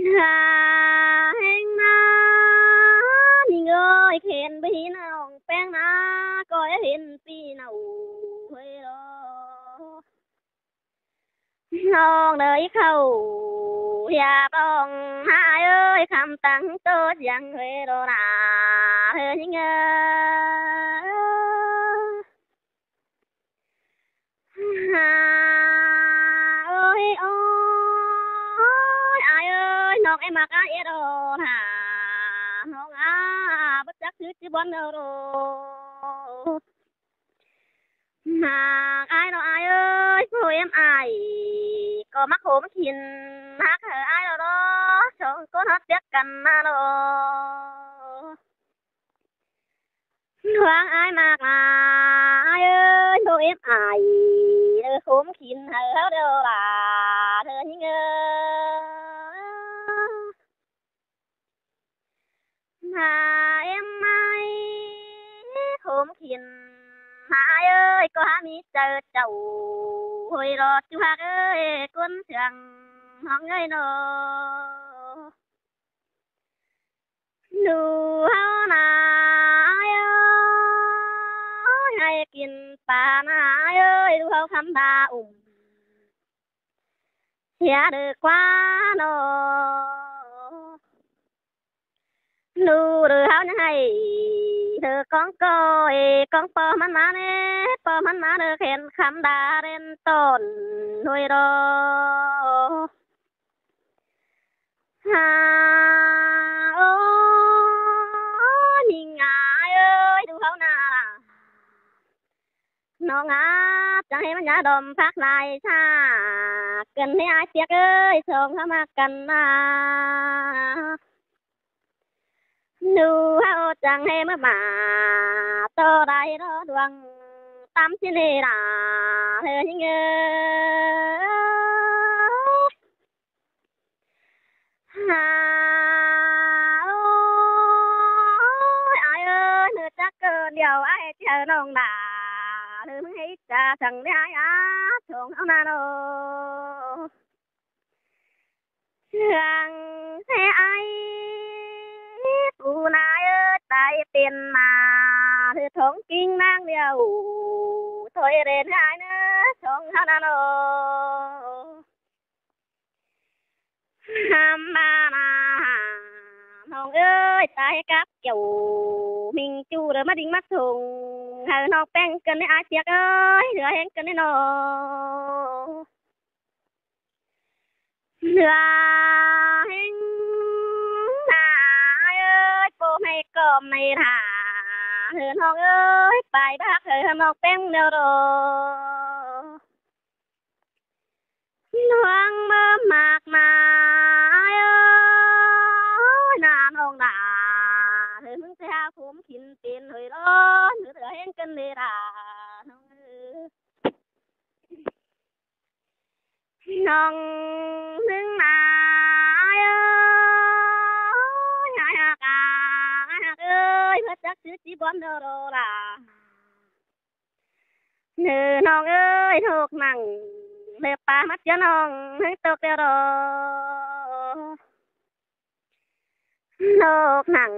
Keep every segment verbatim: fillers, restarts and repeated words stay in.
Hên ꞌna ꞌnị ơi, khen ꞌpi ꞌnọng ꞌpéng ꞌna, ꞌcọ hên ꞌpi ꞌnọng hơi lo. ꞌNọng đảy khảu hiạp ꞌnọng ꞌna ơi, khắm tẳng ꞌtố ꞌdiếng hơi lo ꞌna, hơi ꞌnhính ơi. Ơi, ơi, ơi, ải ơi, ꞌnọng ꞌmặc ải ꞌnị lo ꞌna, ꞌnọng ꞌmặc báu chắc thứ ꞌchí bón lo ꞌna. ꞌMặc ải lo ải ơi, ꞌpộ ꞌếm ải ꞌcọ ꞌmặc khốm khin ꞌmặc hảư ải lo ꞌna, song ꞌcốn ꞌhọt piếc căn ꞌna lo. ꞌNuang ải ꞌmặc ꞌna ải ơi, ꞌpộ ꞌếm ải ꞌnị khốm khin hảư ꞌháu điêu ꞌna, ꞌnị ꞌnhính ơi. ꞌMặc ꞌếm ải khốm khin ꞌna ải ơi, ꞌcọ hák ꞌmí chaư chảu hơi lo ꞌchu ꞌhặc ơi, ꞌcốn sương ꞌnọng ơi ꞌnọ. ꞌLu ꞌháu ꞌna ải ơi, hảư kin ꞌpa ꞌna ải ơi, ꞌlu ꞌháu khắm đa ủm sia đu ꞌquá ꞌnọ. ꞌLu đu ꞌháu ꞌnhắng hảư đu cóng ꞌcoi, cóng ꞌpo ꞌmắn ꞌmá ꞌnị, ꞌpo ꞌmắn ꞌmá đu khen khắm đa ꞌlen ꞌtọn hơi lo. Ha, ơ, ꞌnị ꞌnị ải ơi, đu ꞌháu ꞌna ꞌnọng ꞌmặc, chắng hên ꞌmắn ꞌnhá đom phák lai ꞌsa, căn ꞌnị ải piếc ơi, song ꞌháu ꞌmặc căn ꞌna. ꞌLu ꞌháu chắng hên ꞌmá ꞌmá ꞌto đảy lo ꞌluống tăm ꞌchí ꞌnị ꞌna, hơi ꞌnhính ơi. Ha, ơi, ải ơi, ꞌnị chắc ꞌcọ điêu ải ꞌchí hảư ꞌnọng ꞌna, ꞌnị ꞌmứng hảư cha chắng ꞌnị ải ꞌna, song ꞌháu ꞌna ꞌnọ. Sương ꞌsê ải ꞌcu ꞌna ơi, tai tiên ꞌna, ꞌnị thong king ꞌnáng điêu, thôi ꞌlến ải ꞌnị, song ꞌháu ꞌna ꞌnọ. Hăm ꞌna ꞌna, ꞌnọng ơi, tai cắp kiẻo ꞌminh ꞌchu đảy ꞌmá đing ꞌmá sung hảư ꞌnọng ꞌpéng căn ꞌnị ải piếc ơi, ꞌlứa ꞌhéng căn ꞌnị ꞌnọ. ꞌLứa ꞌhéng ꞌna ải ơi, ꞌpộ ꞌmạy ꞌcọ ꞌmạy thả, hảư ꞌnọng ơi, pay bác hảư ꞌnọng ꞌpéng điêu ꞌnọ. ꞌLuống ꞌmá ꞌmặc ꞌna ải ơi, ꞌna ꞌnọng ꞌna, hảư ꞌmứng ꞌchí hák khốm khin pên hơi lo, ꞌnị ꞌlứa ꞌhéng căn ꞌnị ꞌna, ꞌnọng ơi. ꞌNọng ꞌmứng ꞌna ải ơi, ải hák ꞌna, ải hák ơi, báu chắc thứ ꞌchí bón lo ꞌna. ꞌNị ꞌnọng ơi, ꞌnộc nẳng ꞌlẹo ꞌpa ꞌmắt ꞌchớ ꞌnọng ꞌhếng ꞌtộc điêu ꞌnọ. ꞌNộc nẳng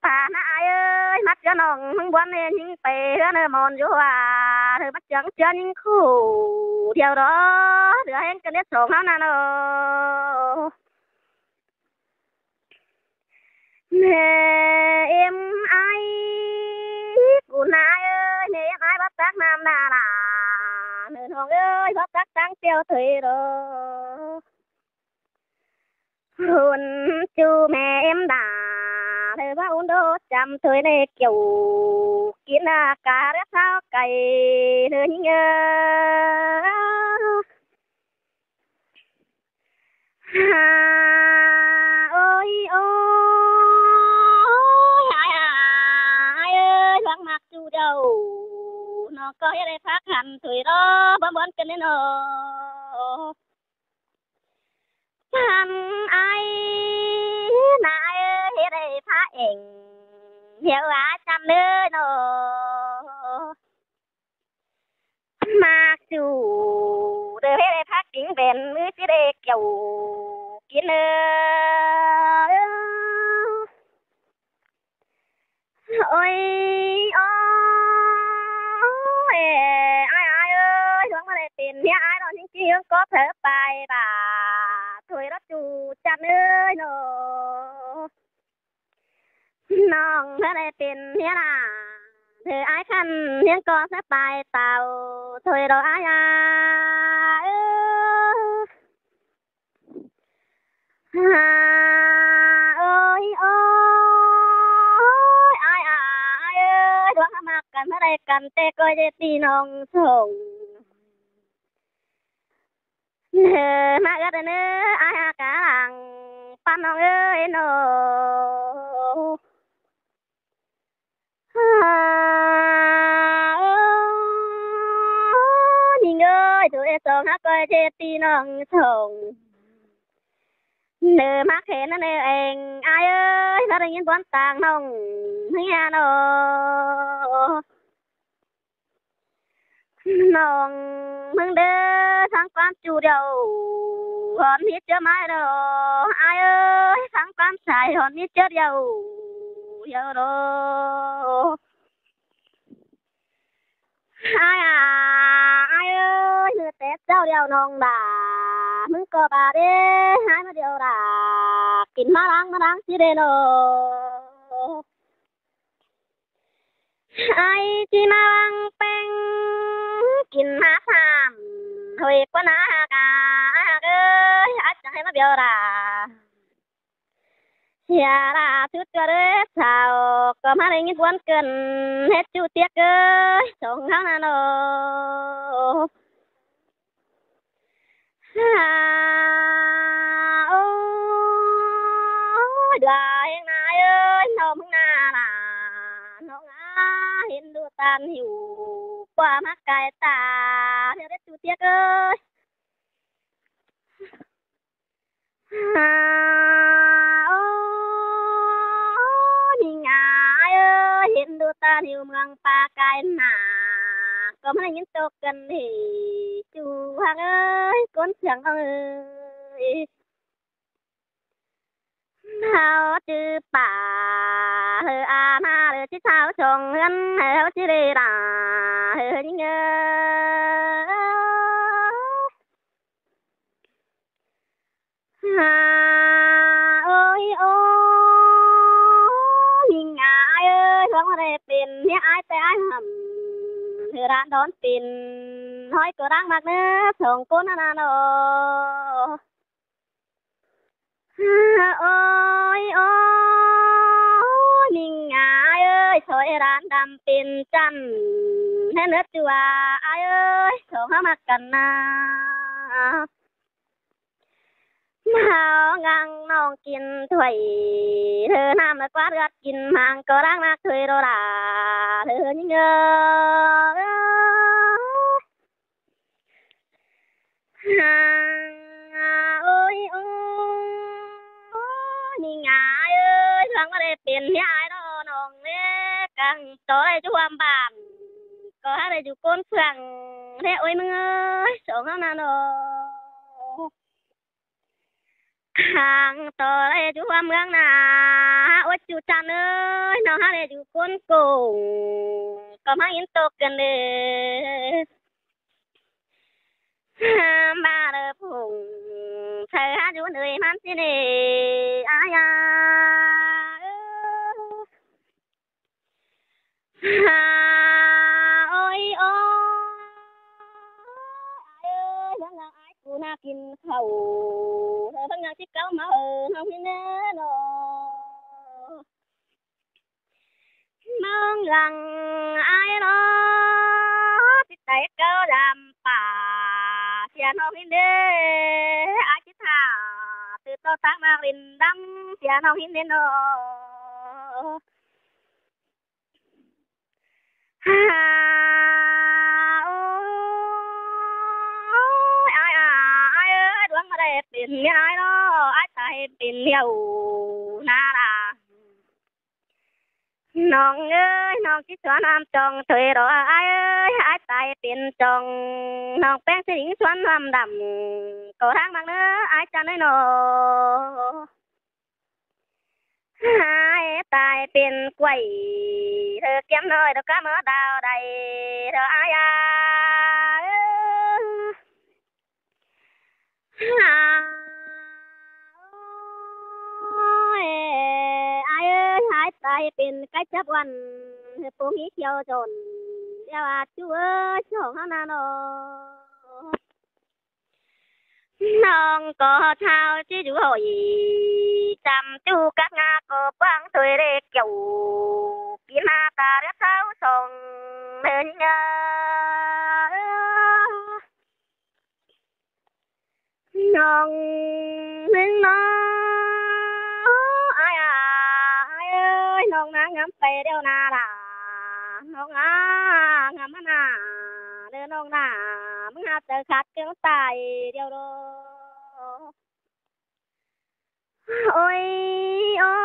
ꞌpa ꞌna ải ơi, ꞌmắt ꞌchớ ꞌnọng ꞌhếng bón ꞌnị ꞌnhính pay ꞌhứa ꞌnị mon dú ꞌva, ꞌlẹo ꞌmắt ꞌchớ ꞌchớ ꞌnhính khủ điêu ꞌnọ, ꞌlứa ꞌhéng căn ꞌnị song ꞌháu ꞌna ꞌnọ. ꞌMẹ ꞌếm ải ꞌcu ꞌna ơi, ꞌmẹ ꞌếm ải báu tắc ꞌnặm ꞌna ꞌna, ꞌnị ꞌnọng ơi, báu tắc tẳng ꞌtiếu thôi ꞌnọ. ꞌHôn ꞌchu ꞌmẹ ꞌếm đa, ꞌlẹo báu ꞌhôn đô chăm thôi ꞌnị kiẻo, kin ꞌna cá ꞌlẹo sáo cay, ꞌlẹo ꞌnhính ơi. Ha, ơi, ơi, ải ơi, ꞌluống ꞌmặc ꞌchu điêu, ꞌnọng ꞌcọ ꞌhế đảy phák hăn thôi ꞌnọ, bón bón căn ꞌnị ꞌnọ. Hăn ải ꞌna ơi, ꞌhế đảy phák eng, hiêu ải chăm ꞌnị ꞌnọ. ꞌMặc ꞌchu đảy ꞌhế đảy phák king pên, ꞌmứ ꞌchí đảy kiẻo kin ơi. Ôi, ôi, ai, ai ơi, hương mà lại tìm hia ai đó những cái hương có thể bài bà. Thôi đó chú chăn ơi nó. Nòng thế này tìm hia là. Thì ai khăn hương có sẽ bài tàu. Thôi đó ai à. Ơ. À, ơi, ơi, ai, ai, ơi, đuống hả mạc cắn hả đây cắn tê coi dê tì nòng sổng. Nè, mạc ớt nè, ai, ai, cá lăng, pan nòng ơi, nô. À, ơ, Ninh ơi, chú ê sông hả coi chê tì nòng sông. Nơ mắc hên nơ nơ eng, ai ơi, nó đang yên bón tàng nòng, hứng hà nô. Nòng, hứng đơ, sáng quan chú điêu, hòn hít chớ mãi đồ, ai ơi, sáng quan sai, hòn hít chớ điêu, điêu đồ. Ai à, ai ơi, hư tết cháu điêu nòng đà, hứng có bà đê, ai mà điêu đà, kín má lăng, má lăng, chi đê nô. Ai chi má lăng peng, kín má sàn, hơi quá ná hạc à, ai hạc ơi, ai chẳng hay má điêu đà. Hia là sút chúa đế sao, có má đinh buôn cơn, hết chú tiệc ơi, sống hăng nà nô. À, ôi, đùa hên nà ơi, nô mưng nà là, nô ngã hên đùa tàn hữu, qua mắc cái ta, hết chú tiệc ơi. À, ô, Ninh à, ai ơi, hên đu ta níu mương pa cái nà. Có mà nhìn tô cần hỉ, chú Hoàng ơi, con sương ơi. Háo chư pả, hơ a ma, hơ chư tháo chồng ngân, hơ chư lê đà, hơ Ninh ơi. À, ơi, ô, Ninh à, ai ơi, hương mà đây pên, hia ai tê ai hầm, hư đàn đón pên, hỏi cô đang mặc nơ, sống cô nà nà nô. À, ơi, ô, Ninh à, ai ơi, soi đàn đăm pên chăn, hên nơ chùa, ai ơi, sống hả mặc cân nà. Háo ngăng nòng kin thuầy, hơ năm lơ quát gắt kin mang có đang mắc thuầy đô đà, hơ Ninh ơi. Hàng à, ôi, ôi, Ninh à, ai ơi, thằng có đây pên hia ai đó nòng lê, căng tó đây chú hàm bản, có hát đây chú côn phượng, thế ôi mưng ơi, sống hăng nà nô. Hàng tỏ lê chú hoa mương nà, ôi chú chăn ơi, nó hát lê chú côn cùng, có mang yên tô cần đê. Ba đơ phùng, thầy hát chú nơi mắn xin đê, ai à, ơ. À, ôi, ôi, ai ơi, bác ngà ai cô nà kin khẩu, bác ngà chích cáo mà hờ, nông hin nê nô. Mong rằng ai lo, chích tay cáo làm pả, chia nông hin nê, ai chích thả, từ tô sáng mạc linh đăng, chia nông hin nê nô. À, ôi, ai à, ai ơi, đuống mà đây pên hia ai đó, ai ta hên pên hia ù, nà là. ꞌNọng ơi, ꞌnọng ꞌchí ꞌsuôn ꞌhăm chong thôi ꞌló ai ơi, ai tai pên chong. ꞌNọng ꞌpéng ꞌchí ꞌhính ꞌsuôn ꞌhăm đăm, ꞌcọ tháng ꞌmặc ꞌnớ ai chăn ơi ꞌnọ. Ai tai pên quay, ꞌtưa kiêm ꞌnọi ꞌtưa cá ꞌmớ đao đay, ꞌtưa ai à. Ôi, ai ơi, ai tai pên cái chấp ꞌuăn, pu ꞌmí kiêu dồn, ꞌlẹo à ꞌchu ơi, chong ꞌháo ꞌna ꞌnọ. ꞌNọng ꞌcọ thao ꞌchí dú ꞌhội, chăm ꞌchu cắp ꞌnga ꞌcọ ꞌpứng thôi ꞌlế kiêu, kin ꞌma ta ꞌlẹo sáu song ꞌnớ ꞌnhính ơ. ꞌNọng ꞌnưng ꞌnọ, ai à, ai ơi, ꞌnọng ꞌná ngắm pay ꞌlẹo ꞌna đa. ꞌNọng à, ngắm ꞌna, ꞌlẹo ꞌnọng ꞌna, ꞌmứng hảư chaư khắt ꞌcướng tai ꞌlẹo ꞌló. Ôi, ôi,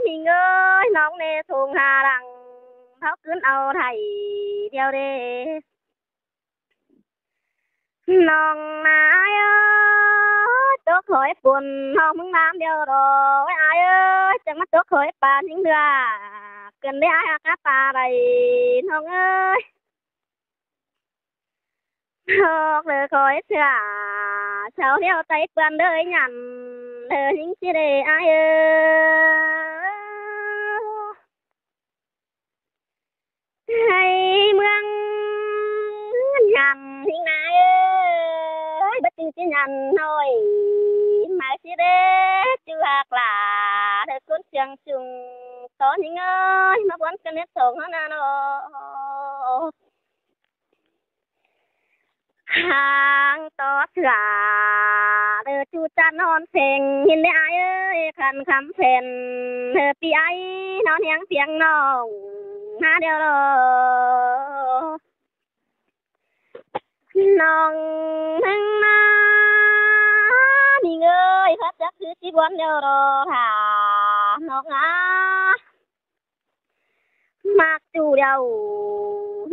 ꞌnị ơi, ꞌnọng ꞌnê sông ha lăng, ꞌháu ꞌcứn au thảy ꞌlẹo đê. ꞌNọng ꞌna ai ơi, tốc khỏi pun ꞌnọng ꞌmứng ꞌnặm ꞌlẹo ꞌló, ai ơi, chắng ꞌmá tốc khỏi pà ꞌnhính ꞌlứa, ꞌcứn đé ai ꞌhặc ꞌngá pà đảy, ꞌnọng ơi. ꞌHọt ꞌlứa khỏi sia, sau ꞌlẹo tai ꞌpươn đới nhẳn, ꞌlứa ꞌnhính ꞌchí đê ai ơi. Hay ꞌmướng nhẳn ꞌnhính ꞌna ơi, báu ꞌchư ꞌchí nhẳn ꞌnọi, ꞌmá ꞌchí đé ꞌchu ꞌhặc lả, ꞌlứa ꞌcốn siêng sung tó ꞌnhính ơi, ꞌmá ꞌquán ꞌcứn ꞌnét sông ꞌháo ꞌna ꞌnọ. Hang tó sửa, ꞌlứa ꞌchu chăn ꞌnọn pheng, ꞌhịn đé ai ơi, khăn khắm phèn, ꞌlứa pi ai, ꞌnọn hiêng piêng ꞌnọng ꞌna ꞌlẹo ꞌló. ꞌNọng ꞌnưng ꞌna, ꞌnị ơi, khắt chắc ꞌsứ ꞌchí ꞌbuôn ꞌlẹo ꞌló, thả ꞌnọng à. ꞌMặc ꞌchu ꞌlẹo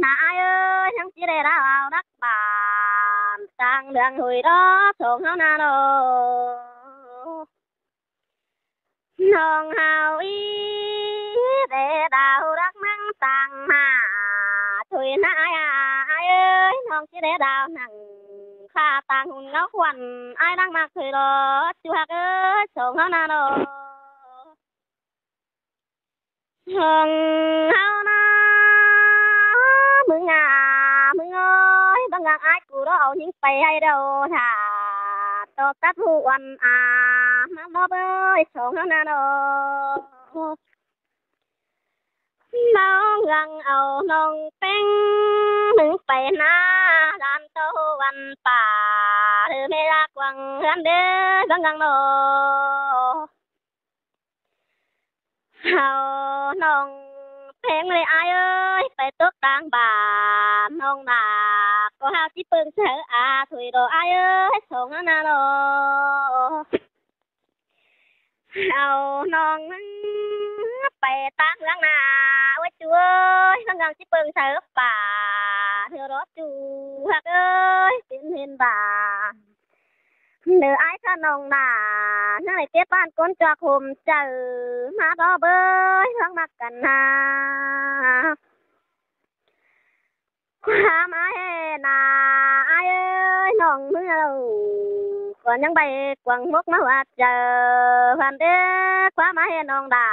ꞌna ai ơi, chắng ꞌchí đé đao au đắc bản, ꞌtáng ꞌlương ꞌhội ꞌló, sông ꞌháo ꞌna ꞌló. ꞌNọng hảư ꞌí đé đao đắc ꞌmướng ꞌtáng ꞌmá, thôi ꞌna ai à, ai ơi, ꞌnọng ꞌchí đé đao nẳng, khả ꞌtáng hùn ꞌngáu khuôn, ai đăng ꞌmặc thôi ꞌló, ꞌchu ꞌhặc ơi, sông ꞌháo ꞌna ꞌló. Sông ꞌháo ꞌna, ꞌmứng à, ꞌmứng ơi, báu ꞌngang ai cu ꞌló au ꞌnhính pay ꞌhại ꞌlẹo thả, ꞌtọ tắt ꞌhụ ꞌuăn à, ꞌmá bóp ơi, sông ꞌháo ꞌna ꞌnọ. Báu ꞌngang au ꞌnọng ꞌpéng ꞌmứng pay ꞌna, ꞌlán ꞌtọ ꞌhụ ꞌuăn pà, ꞌlứa ꞌmẹ đa quăng ꞌhướn đế, báu ꞌngang ꞌnọ. Hảư ꞌnọng ꞌpéng ꞌlế ai ơi, pay tốc ꞌtáng bản ꞌnọng đa, ꞌcọ ꞌhạu ꞌchí ꞌpơng sáư à, thôi ꞌló ai ơi, sông ꞌháo ꞌna ꞌló. Hảư ꞌnọng pay ꞌtáng ꞌlướng ꞌna, ôi ꞌchu ơi, ꞌlướng ꞌnưng ꞌchí ꞌpơng sáư pà, ꞌhứa ꞌló ꞌchu ꞌhặc ơi, pên hên bản. ꞋNớ ai ꞌchọ ꞌnọng ꞌna, ꞌnhắng đảy tiếp bản ꞌcốn ꞌchọ khôm chaư, ꞌmá bóp ơi, ꞌlướng ꞌmặc căn ꞌna. ꞌQuám ai ꞌna, ai ơi, ꞌnọng ꞌmứa ꞌlẹo, ꞌcọ ꞌnhắng pay quăng mốc ꞌmá ꞌhọt chaư, ꞌphắn đế, ꞌquám ai ꞌnọng đa,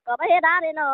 ꞌcọ báu ꞌhế đá đế ꞌnọ.